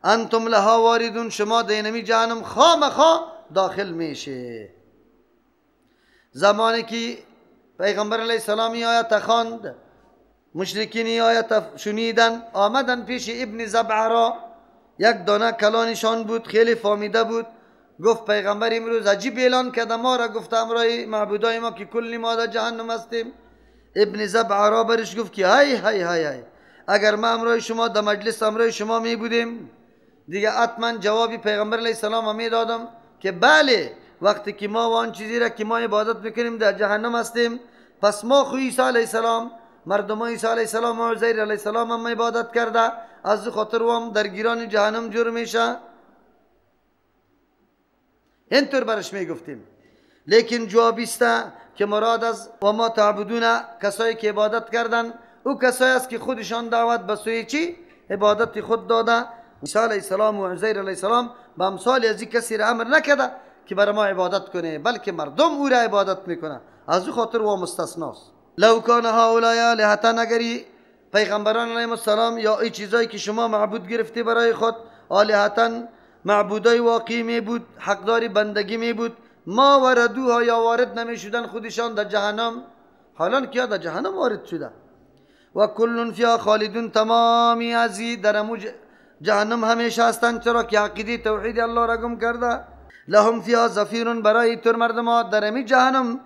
انتم لها واردون، شما دینمی جهنم خامخا داخل میشه. زمانی که پیغمبر علیه السلام این آیت خواند، مشرکین این آیت شنیدن، آمدن پیش ابن زبعرا، یک دانه کلانشان بود، خیلی فامیده بود. گفت پیغمبر امروز عجیب اعلان کرده، ما را گفته امرای معبودای ما که کلی ما در جهنم هستیم. ابن زبعرا برش گفت که های های های های، اگر ما امرای شما در مجلس امرای شما می بودیم دیگه حتما جوابی پیغمبر علیه السلام می دادم که بله، وقتی که ما و آن چیزی را که ما عبادت میکنیم در جهنم هستیم، پس ما خو عیسی علیه السلام، مردم عیسی علیه السلام و عزیر علیه السلام هم عبادت کرده، از خاطر هم در گیران جهنم جور میشه. اینطور برش میگفتیم. لیکن جوابیست که مراد از و ما تعبدون، کسایی که عبادت کردن او کسایی است که خودشان دعوت به سوی چی؟ عبادت خود داده. عیسی علیه السلام و عزیر علیه السلام به امثال از این کسی را امر نکرده که برای ما عبادت کنه، بلکه مردم او را عبادت میکنه، از او خاطر او مستثناست. لو کان هؤلاء آلهة، اگری پیغمبران علیهم السلام یا ای چیزایی که شما معبود گرفتی برای خود، آلهة معبودای واقعی می بود، حقدار بندگی می بود، ما وردوها یا وارد نمی شدن خودشان در جهنم، حالا که در جهنم وارد شده. و کل فیها خالدون، تمامی ازی در جهنم همیشه هستند، چرا که عقیده توحید الله را گم کرده. لهم فیها زفیر، برای تر مردم در امی جهنم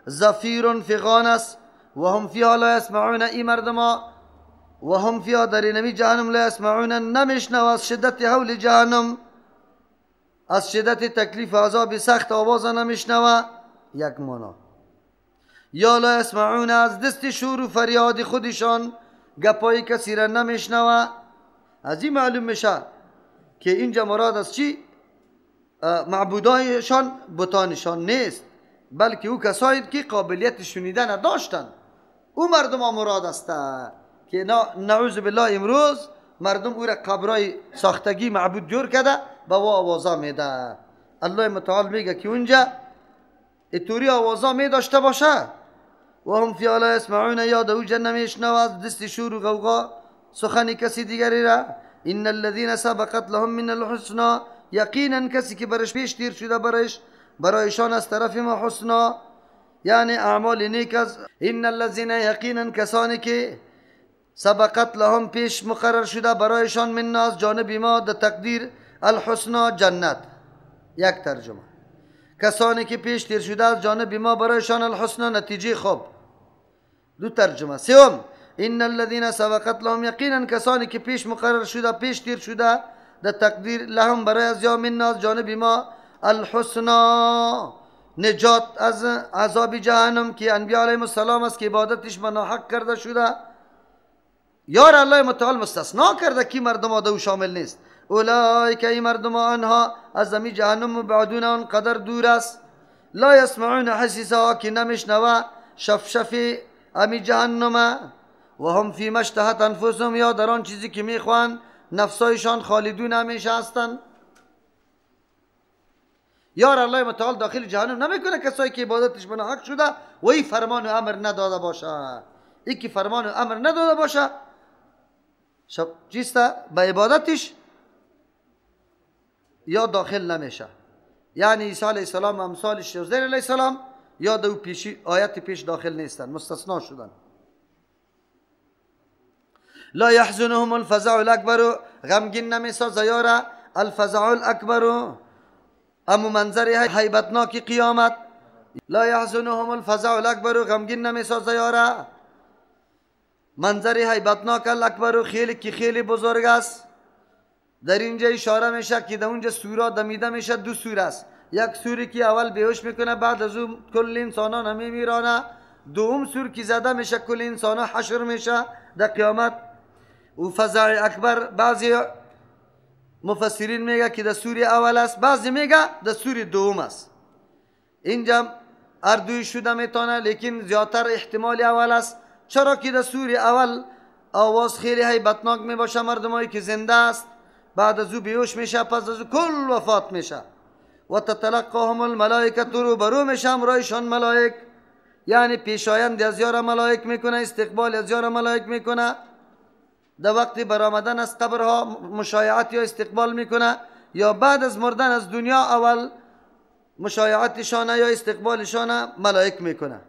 زفیر فغان است. و هم فیها لا یسمعون، ای مردم و هم فیها در امی جهنم لا یسمعون، نمیشنو از شدت هول جهنم، از شدت تکلیف عذاب سخت آواز نمیشنوه. یک معنا. یا لا یسمعون، از دست شور و فریاد خودشان گپای کسی را نمیشنوه. از این معلوم میشه که اینجا مراد از چی؟ معبودایشان بتانشان نیست، بلکه او کسایی که قابلیت شنیدن داشتن، او مردم ها مراد است که نعوذ بالله امروز مردم او را قبرای ساختگی معبود جور کرده به او آوازا میده. الله متعال میگه که اونجا اتوری آوازا می داشته باشه. و هم فی لا یسمعون، یا در اوجا نمیشنوه از دست شور و غوغا سخن کسی دیگری را. ان الذين سبقت لهم من الحسنى، یقینا کسی که برش پیش تیر شده برش برایشان از طرف ما حسنا، یعنی اعمال نیک از. ان الذين یقینا کسانی که سبقت لهم پیش مقرر شده برایشان من از جانب ما در تقدیر الحسنا جنت. یک ترجمه، کسانی که پیش تیر شده از جانب ما برایشان الحسنا نتیجه خوب. دو ترجمه. سوم، ان الذين سبقت لهم، یقینا کسانی که پیش مقرر شده پیش تیر شده در تقدیر لهم برای از یا من از جانب ما الحسنا نجات از عذاب جهنم که انبیاء علیهم السلام است که عبادتش مناحق کرده شده، یار الله متعال مستثنا کرده که مردم آده شامل نیست. اولئک ای مردم آنها از امی جهنم بعدون آن قدر دور است. لا یسمعون حسیسها، که نمیشنوه شفشف امی جهنم. و هم فی ما اشتهت انفسهم، یا در آن چیزی که میخوان نفسایشان خالدون همیشه هستند. یار الله متعال داخل جهنم نمیکنه کسایی که عبادتش بنا حق شده و ای فرمان و امر نداده باشه. ای که فرمان و امر نداده باشه شب چیست به عبادتش یا داخل نمیشه. یعنی عیسی علیه السلام امثال عزیر علیه السلام یا دو پیشی آیت پیش داخل نیستن، مستثنا شدن. لا يحزنهم الفزع الاکبر، غمگین نمیسازه یارا الفزع الاکبر، امو منظر هیبتناک قیامت. لا يحزنهم الفزع الاکبر، غمگین نمیسازه یارا منظر هیبتناک الاکبر، خیلی که خیلی بزرگ است. در اینجا اشاره میشه که در اونجا سورا دمیده میشه، دو سور است. یک سوری که اول بیهوش میکنه، بعد از اون کل انسانان همه میرانه. دوم سور که زده میشه کل انسان ها حشر میشه در قیامت. و فزع اکبر بعضی مفسرین میگه که در سوری اول است، بعضی میگه در سوری دوم است. اینجا هر دوی شده میتونه، لیکن زیادتر احتمال اول است، چرا که در سوری اول آواز خیلی هیبتناک میباشه، مردمایی که زنده است بعد از او بیهوش میشه، پس از او کل وفات میشه. و تتلقاهم الملائکه، روبرو میشه همراهشان ملائک، یعنی پیشایند از یار ملائک میکنه، استقبال از یار ملائک میکنه. در وقت برآمدن از قبرها مشایعت یا استقبال میکنه، یا بعد از مردن از دنیا اول مشایعتشانه یا استقبالشانه ملائک میکنه.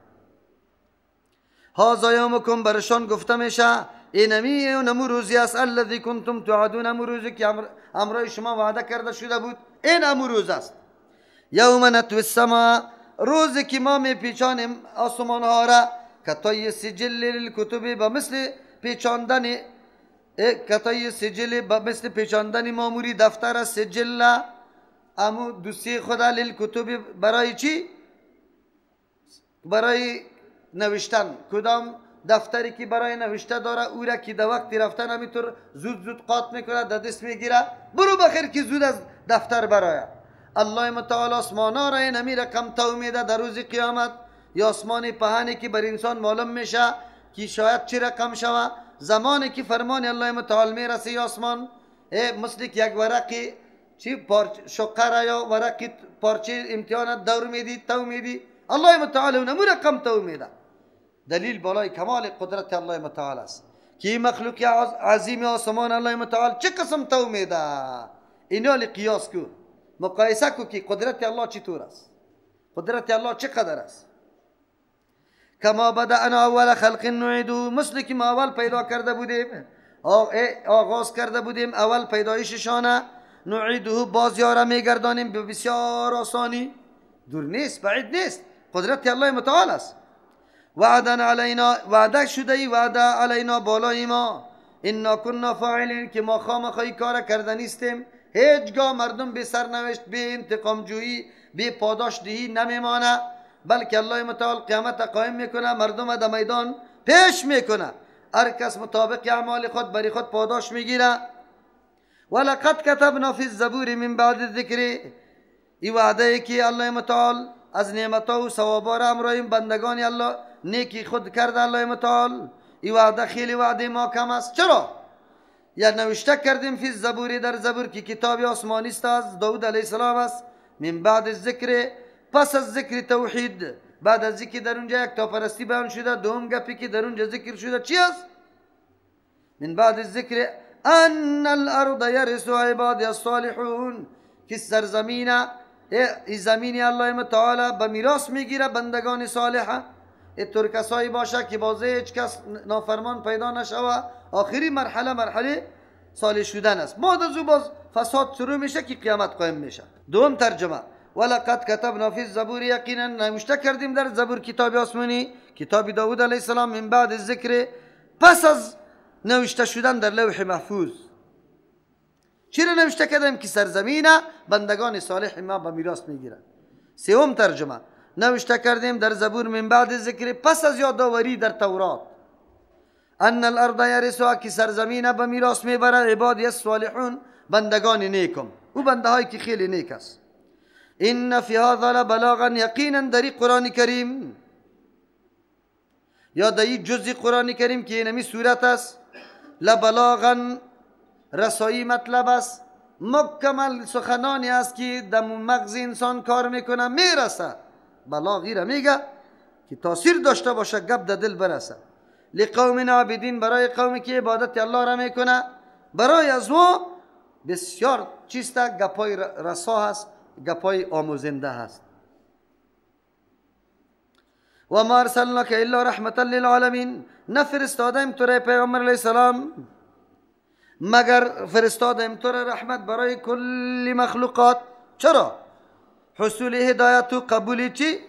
هذا یومکم برشان گفته میشه اینمی اونمو روزی است الذی کنتم توعدون، امو روزی که امرای شما وعده کرده شده بود، این امو روز است. یوم نطوی السماء، روزی که ما میپیچانیم آسمان ها را، کطی سجل للکتب، به مثل پیچاندن کطی سجل، به مثل پیچاندن ماموری دفتر سجل امو دوستی خدا للکتب، برای چی؟ برای نوشتن. کدام دفتری که برای نوشته داره او را که در وقت رفتن همینطور زود زود قات میکنه، در دست میگیره، برو بخیر که زود از دفتر برایه. الله متعال آسمانا را این همی رقم تو میده در روز قیامت، یا آسمان پهنی که بر انسان معلوم میشه که شاید چی رقم شوه، زمانی که فرمان الله متعال میرسه یا آسمان مثل که یک ورقی چی شقه را یا ورقی پارچه امتحانات دور میدی تو میدی، الله متعال اونمو رقم تو میده. دلیل بالای کمال قدرت الله متعال است که مخلوق عظیم آسمان الله متعال چه قسم تو میده. اینا قیاس کو، مقایسه کو که قدرت الله چطور است، قدرت الله چقدر است. کما بدأنا اول خلق نعیده، مثل که ما اول پیدا کرده بودیم، آغاز کرده بودیم اول پیدایششانه، نعیده باز یاره میگردانیم به بسیار آسانی. دور نیست، بعید نیست، قدرت الله متعال است. وعدن علینا، وعده شده ای وعده علینا بالای ما، انا کنا فاعلین، که ما خامخواه کار کرده نیستیم. هیچگاه مردم به سرنوشت، به انتقام جویی، به پاداش دهی نمیمانه، بلکه الله متعال قیامت قائم میکنه، مردم در میدان پیش میکنه، هر کس مطابق اعمال خود بری خود پاداش میگیره. ولقد کتبنا فی الزبور من بعد الذکر، ای وعده که الله متعال از نعمتها و ثوابا را همراه بندگان الله نیکی خود کرده الله متعال، ای وعده خیلی وعده ما کم است. چرا؟ یا نوشته کردیم فی الزبور، در زبور که کتاب آسمانی است از داود علیه السلام است، من بعد الذکر، پس از ذکر توحید، بعد از ذکر در اونجا یک تاپرستی بیان شده، دوم گپی که در اونجا ذکر شده چی است؟ من بعد الذکر ان الارض یرث عبادی الصالحون، که سرزمین زمین الله متعال به میراث میگیره بندگان صالحه. اینطور کسایی باشه که بازه هیچ کس نافرمان پیدا نشوه. آخری مرحله مرحله صالح شدن است. بعد از او باز فساد شروع میشه که قیامت قایم میشه. دوم ترجمه ولقد کتبنا فی الزبور، یقینا نوشته کردیم در زبور کتاب آسمانی کتاب داود علیه السلام، من بعد ذکر، پس از نوشته شدن در لوح محفوظ. چرا نوشته کردیم؟ که سرزمین بندگان صالح ما به میراث میگیرن. سوم ترجمه نوشته کردیم در زبور من بعد ذکر، پس از یادآوری در تورات، ان الارض یرثها، که سرزمین به میراث میبره عبادی الصالحون، بندگان نیکم، او بنده هایی که خیلی نیک است. ان فی هذا لبلاغا، یقینا در قرآن کریم یا در جزء قرآن کریم که اینمی صورت است، لبلاغا رسایی مطلب است، مکمل سخنانی است که در مغز انسان کار میکنه میرسه. بلاغی را میگه که تاثیر داشته باشه، گپ در دل برسه. لقوم عابدین، برای قومی که عبادت الله را میکنه، برای از او بسیار چیست، گپای رسا هست، گپای آموزنده هست. و ما ارسلناک الا رحمتا للعالمین، نفرستادیم تو را پیغمبر علیه السلام مگر فرستادیم تو را رحمت برای کل مخلوقات. چرا؟ حصول هدایت و قبول چی؟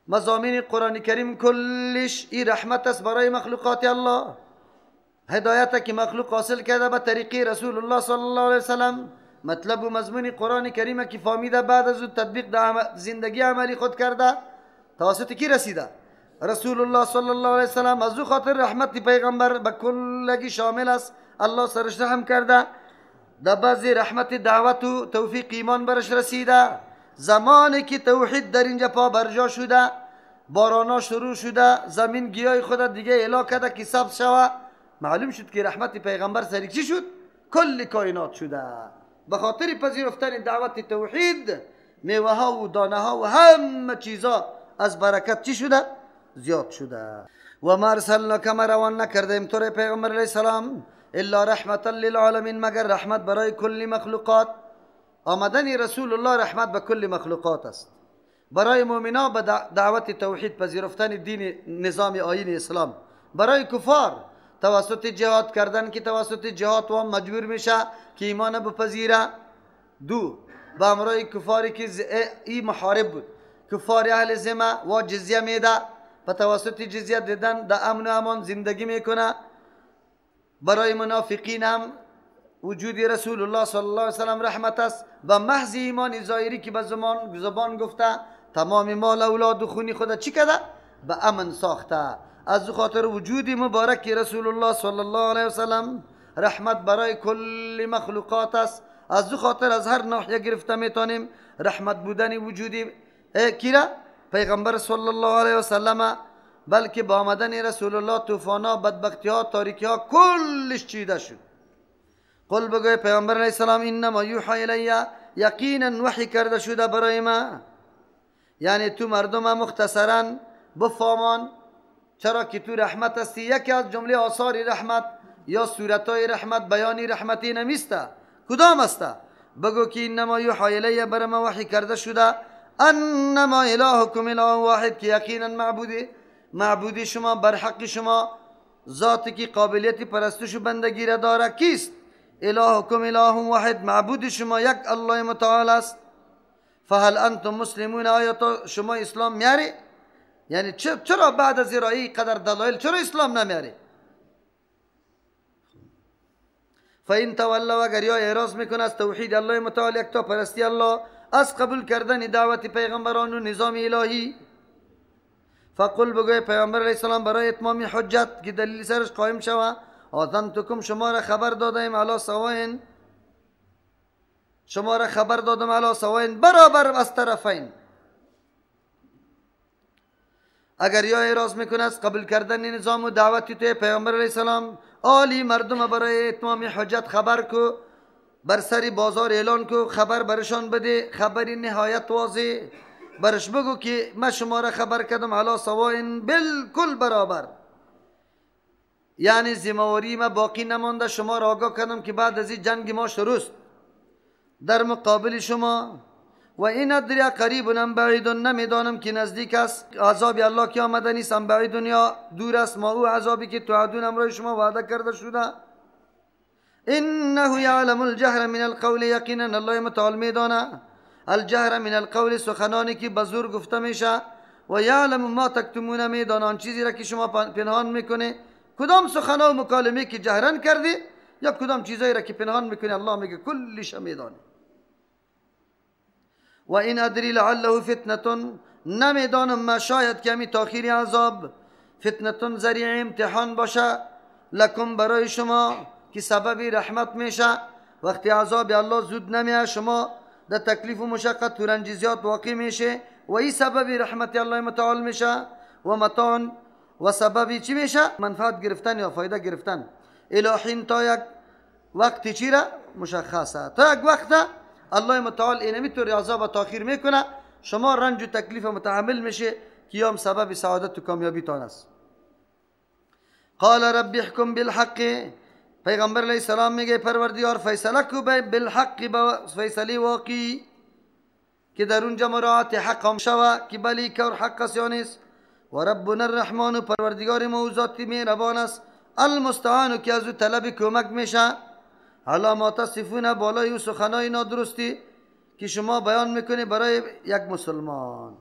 مضامین قرآن کریم کلش ای رحمت است برای مخلوقات الله. هدایت که مخلوق حاصل کرده به طریقی رسول الله صلی الله علیه وسلم، مطلب و مضمون قرآن کریم که فهمیده بعد از او تطبیق در زندگی عملی خود کرده، توسط کی رسیده؟ رسول الله صلی الله علیه وسلم. از او خاطر رحمت پیغمبر به کلگی شامل است، الله سرش رحم کرده، در بعضی رحمت دعوت و توفیق ایمان برش رسیده. زمانی که توحید در اینجا پا برجا شده، بارانا شروع شده، زمین گیای خود دیگه اعلا کرده که سبز شوه، معلوم شد که رحمت پیغمبر سر چی شد؟ کل کائنات شده. به خاطر پذیرفتن دعوت توحید، میوه ها و دانه ها و همه چیزا از برکت چی شده؟ زیاد شده. و ما ارسلناک، ما روان نکردیم تو را پیغمبر علیه السلام الا رحمتا للعالمین، مگر رحمت برای کل مخلوقات. آمدن رسول الله رحمت به کل مخلوقات است. برای مؤمنان به دعوت توحید، پذیرفتن دین نظام آیین اسلام. برای کفار توسط جهاد کردن که توسط جهاد و مجبور میشه که ایمان بپذیره. دو، با امرای کفاری که ای محارب بود، کفار اهل ذمه و جزیه میده، به توسط جزیه دیدن در امن و امان زندگی میکنه. برای منافقین هم وجود رسول الله صلی الله علیه وسلم رحمت است. به محض ایمان ظاهری که به زبان گفته تمام مال اولاد و خونی خود چی کرده؟ به امن ساخته. از خاطر وجود مبارک رسول الله صلی الله علیه وسلم رحمت برای کل مخلوقات است. از خاطر از هر ناحیه گرفته میتونیم رحمت بودن وجودی کیرا پیغمبر صلی الله علیه وسلم، بلکه با آمدن رسول الله طوفانا، بدبختی ها، تاریکی ها کلش چیده شد. قل بگوی پیغمبر علیه السلام انما یوحی الی، یقینا وحی کرده شده برای ما. یعنی تو مردم مختصرا بفهمان، چرا که تو رحمت هستی. یکی از جمله آثار رحمت یا صورتهای رحمت بیان رحمتی نمیسته، کدام است؟ بگو که انما یوحی الی، برای ما وحی کرده شده انما الهکم اله واحد، که یقینا معبودی شما بر حق شما ذاتی که قابلیت پرستش و بندگی را داره کیست؟ الهکم اله واحد، معبود شما یک الله متعال است. فهل انتم مسلمون، آیا شما اسلام میاری؟ یعنی چرا بعد از ارائه قدر دلایل چرا اسلام نمیاری؟ فإن تولوا، اگر یا اعراض میکنه از توحید الله متعال، یکتا پرستی الله، از قبول کردن دعوت پیغمبران و نظام الهی، فقل بگوی پیغمبر علیه السلام برای اتمام حجت که دلیل سرش قائم شوه، آذنتکم، شما را خبر دادیم، علی سواء، شما را خبر دادم علی سواء، برابر از طرفین. اگر یا اعراض میکنه از قبول کردن نظام و دعوت توی پیغمبر علیه السلام، عالی مردم برای اتمام حجت خبر کو، بر سر بازار اعلان کو، خبر برشان بده، خبری نهایت واضح برش بگو که ما شما را خبر کردم علی سواء، بالکل برابر، یعنی ذمه‌واری ما باقی نمانده، شما را آگاه کردم که بعد از این جنگ ما شروع است در مقابل شما. و این ادری قریب ام بعید، نمیدانم که نزدیک است عذاب الله که آمده نیست، ام بعید یا دور است، ما او عذابی که توعدون امرای شما وعده کرده شده. انه یعلم الجهر من القول، یقینا الله متعال میدانه الجهر من القول، سخنانی که به زور گفته میشه، و یعلم ما تکتمون، میدانه آن چیزی را که شما پنهان میکنه. کدام سخنا و مکالمه که جهرن کردی یا کدام چیزایی را که پنهان میکنی، الله میگه کلش میدانه. و این ادری لعله فتنه، نمیدانم ما شاید که همی تاخیر عذاب فتنه ذریع امتحان باشه لکم برای شما که سبب رحمت میشه. وقتی عذاب الله زود نمیه شما در تکلیف و مشقت و رنج زیاد واقع میشه و این سبب رحمت الله متعال میشه و متاع و سبب چی میشه؟ منفعت گرفتن یا فایده گرفتن. الهین تا یک وقتی چی را مشخصه، تا یک وقت الله متعال اینمی طور عذاب تاخیر میکنه، شما رنج و تکلیف متحمل میشه که یام سبب سعادت و کامیابی تان است. قال رب احکم بالحق، پیغمبر علیه السلام میگه پروردگار فیصله کو بالحق، با فیصله واقعی که در اونجا مراعات حق هم شوه که بلی کار حق است یا نیست. و ربنا الرحمن، پروردگار ما او ذات مهربان است، المستعان که از او طلب کمک میشه، علی ما تصفون، بالای او سخنای نادرستی که شما بیان میکنی برای یک مسلمان.